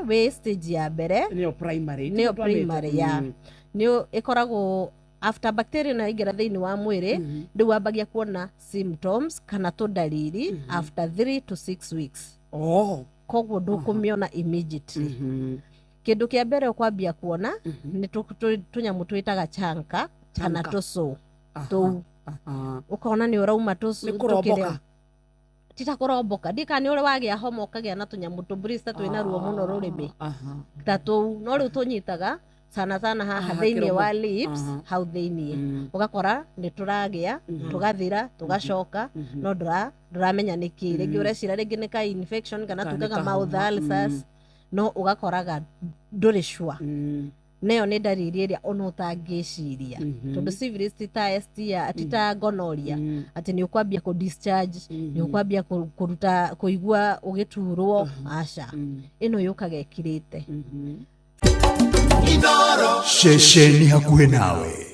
Wĩ stage ya mbere. Nĩyo primary. Nĩyo Tiguo twamĩta. Primary ya nĩ ĩkoragwo after bacteria ĩno yaingĩra thĩinĩ wa mwĩrĩ. Rĩu wambagia kuona symptoms kana tũndariri after 3 to 6 weeks. Koguo ndũkũmĩona immediately. Kĩndũ kĩa mbere ũkwambia kuona nĩ tũnyamũ twĩtaga chanka kana Chanka. tũcũ tũu. Ũkona nĩ ũrauma tũcũ. Nĩ kũromboka. Tita kũromboka, ndika nĩ ũrĩ wagĩa homa ũkagĩa na tũnyamũ tũblister twĩna ruo mũno rũrĩmĩ ta tũu, no rĩu tũnyitaga sana sana haha thĩinĩ kĩromo. Wa lips hau thĩinĩ. Ũgakora nĩ tũragĩa, tũgathira, tũgacoka, no ndũramenya nĩ kĩ. Rĩngĩ ũrecira rĩngĩ nĩ ka infection kana Kana nĩ tugaga mouth kahoma. ulcers, no ũgakoraga ndũrĩ sure. Nayo nĩ ndariri ĩrĩa ona ũtangĩciria, tondũ syphilis ti ta STI, ti ta gonorrhea, atĩ nĩ ũkwambia kũ discharge, nĩ ũkwambia kũruta kũigua ũgĩturwo. Aca, ĩno yũkaga ĩkirĩte. Ceceni hakuhĩ nawe.